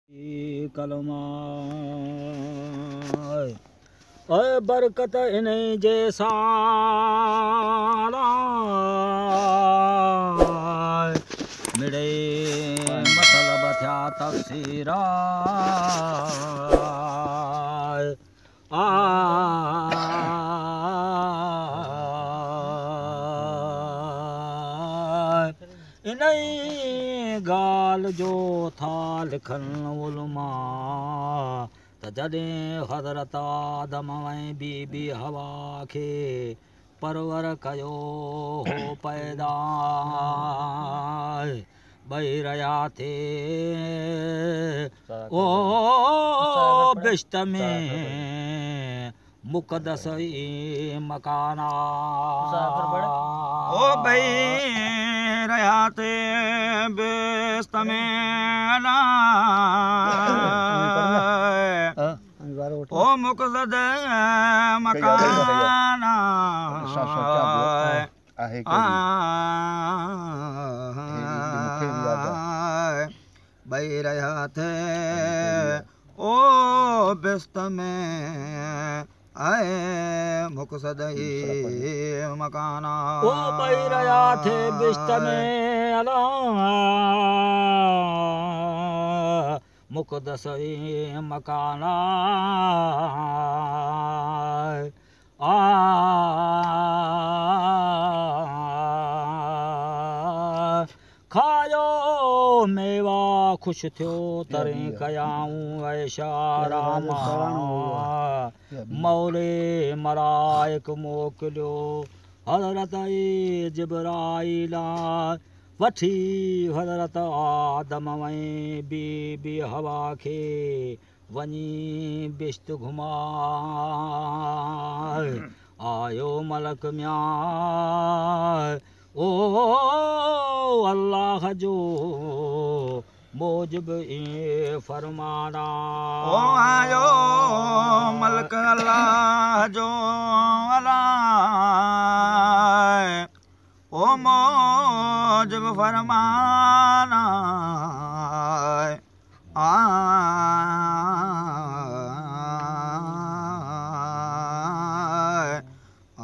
ڪلما اي برڪت ان جي سان مڙئي مطلب ٿيا تفسير آ ان ڳالهه جو ٿا لکن علماء ته جڏهن حضرت آدم ۽ بي بي حوا کي پرور ڪيو هو پيدا ٻئي رهيا ٿي او بهشت ۾ مقدس ئي مڪان او ٻئي رهيا ٿي بهشت ۾ او مقدس مڪان ٻئي رهيا ٿي او بهشت ۾ ۽ مقصد ئي مڪان او ٻئي رهيا ٿي بهشت ۾ الا مقدس ئي مڪان آ کايو ميوا خوش ٿيو ترين ڪيائون عيش آرام مولي ملائڪ موڪليو حضرت جبرائيل وٺي حضرت آدم ۽ بي بي حوا کي وڃي بهشت گهمائي آيو ملڪ ميان او الله جو موجب ئي فرمانا او آيو ملڪ الله جو الله او موجب فرمانا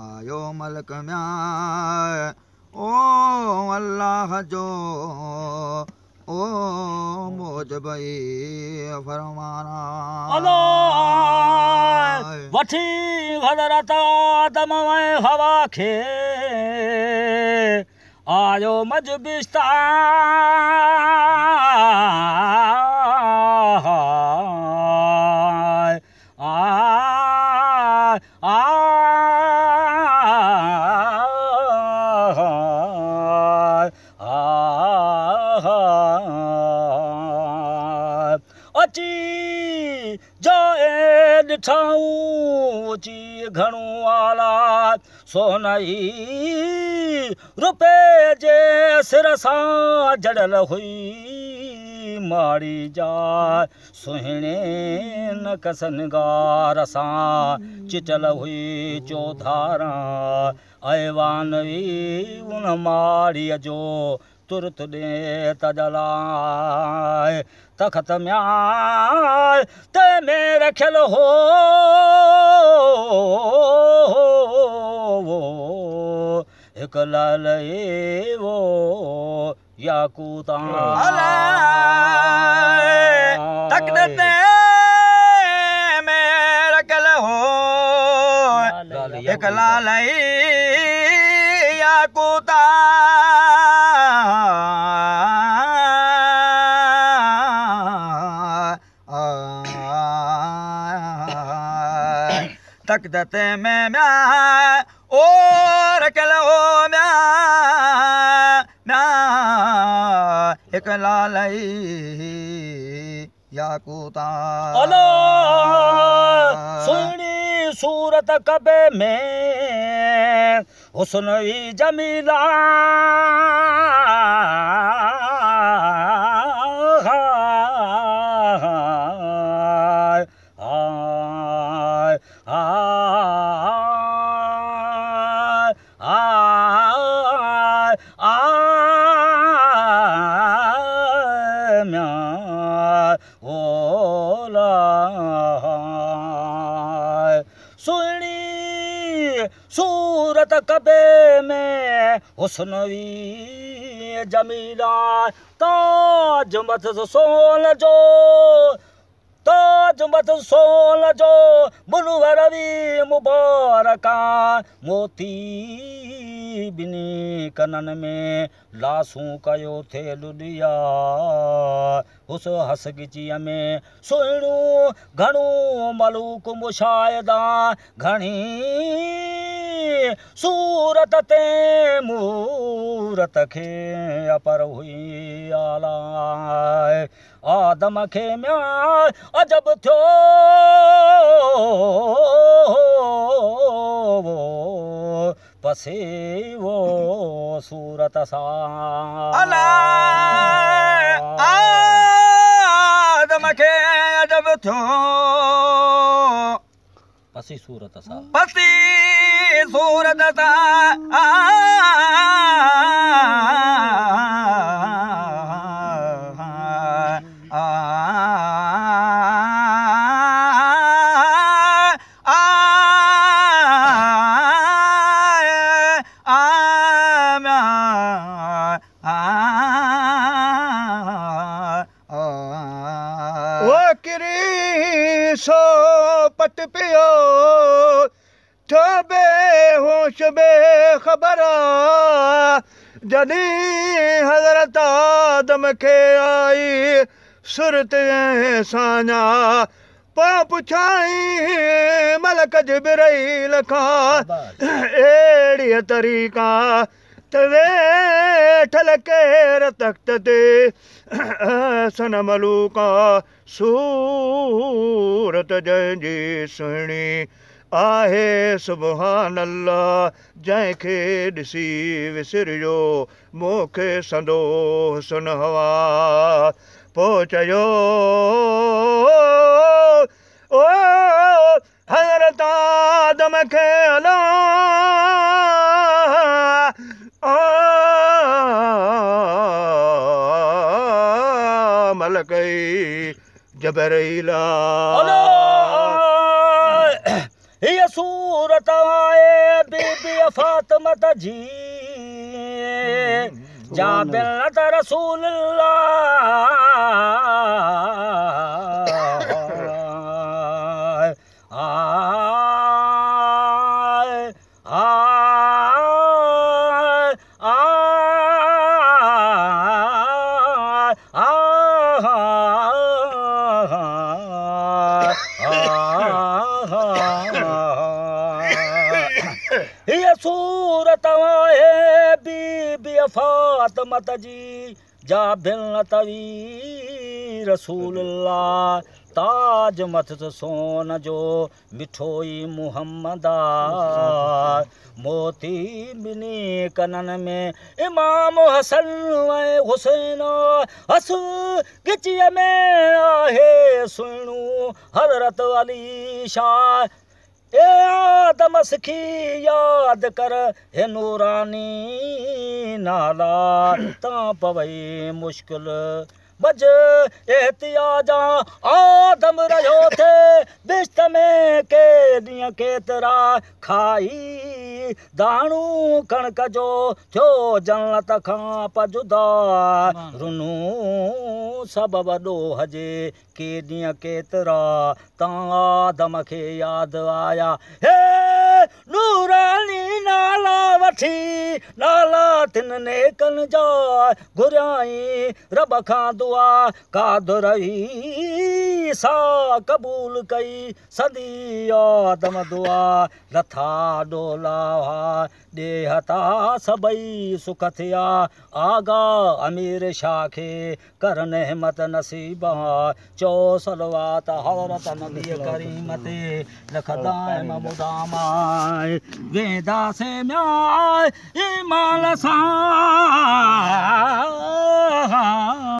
آيو ملڪ ميان او الله جو او موجب ئي فرمانا الله وٺي حضرت آدم ۽ حوا کي آيو منجهه بهشت اچي جاء ڏٺائون اچي گهڻو اعليٰ سون ئي روپي جي سر سان جڙيل هئي ماڙي جا سهڻي نقش نگار سان چٽيل هئي چوڌاران ايوان ئي ان ماڙيء جو ترت ڏي تجلاء تخت ميان تنهن ۾ رکيل هو هڪ لعل ئي وو ياقوت تخت تي ۾ رکيل هو هڪ لعل ئي ياقوت تخت تي ۾ ميان او رکيل هو ميان ميان هڪ لعل ئي ياقوت الا سهڻي صورت ڪعبي ۾ حسن ئي جميلا او سهڻي صورت ڪعبي ۾ حسن وي جميلا تاج مٿس سون جو تاج مٿس سون جو منور وي مبارڪا موتي ٻنهي ڪنن ۾ لاسون ڪيو ٿي لڏيا حس هس ڳچيءَ ۾ سهڻو گهڻو ملوڪ مشاهدا گهڻي صورت تي مورت کي اپر هئي اعليٰ آدم کي ميان عجب ٿيو پسي وو صورت سان الا آدم کي عجب ٿيو پسي صورت سان پسي صورت سان سو پٽ پيو ٿيو بيهوش بيخبر جڏهن حضرت آدم کي آئي سرت ساڃا پوءِ پڇائي ملڪ جبرائيل کان اهڙيءَ طريقا ته ويٺل ڪير تخت تي سن ملوڪا صورت جنهن جي سهڻي آهي سبحان الله جنهن کي ڏسي وسريو مون کي سندو حسن هوا پوءِ چيو او حضرت آدم کي الا ملڪ جبرائيل هيءَ صورت آهي بيبي فاطمت جي جا بنت رسول الله هيءَ صورت آهي بيبي فاطمت جي جا بنت هئي رسول الله تاج مٿس سون جو مٺو ئي محمد موتي ٻنهي ڪنن ۾ امام حسن ۽ حسين هس ڳچيءَ ۾ آهي سهڻو حضرت علي شاهه اي آدم سکي ياد ڪر هي نوراني نالا تان پوئي مشڪل بج احتياجا آدم رهيو ٿئي بهشت ۾ ڪي ڏينهن ڪيترا کائي داڻو ڪڻڪ جو ٿيو جنت کان پجدا رنو سبب ڏوهه جي ڪي ڏينهن ڪيترا تان آدم کي ياد آيا هي نوراني نالا وٺي نالا تن نيڪن جا گهريائين رب کان دعا قادر ئي سا قبول ڪئي سندي آدم دعا لٿا ڏولا هئا ڏيهه تان سڀئي سک ٿيا آغا امير شاهه کي ڪر نعمت نصيب چئو صلوات حضرت نبي ڪريم تي لک دائم مدام وينداسين ميان ايمان سان.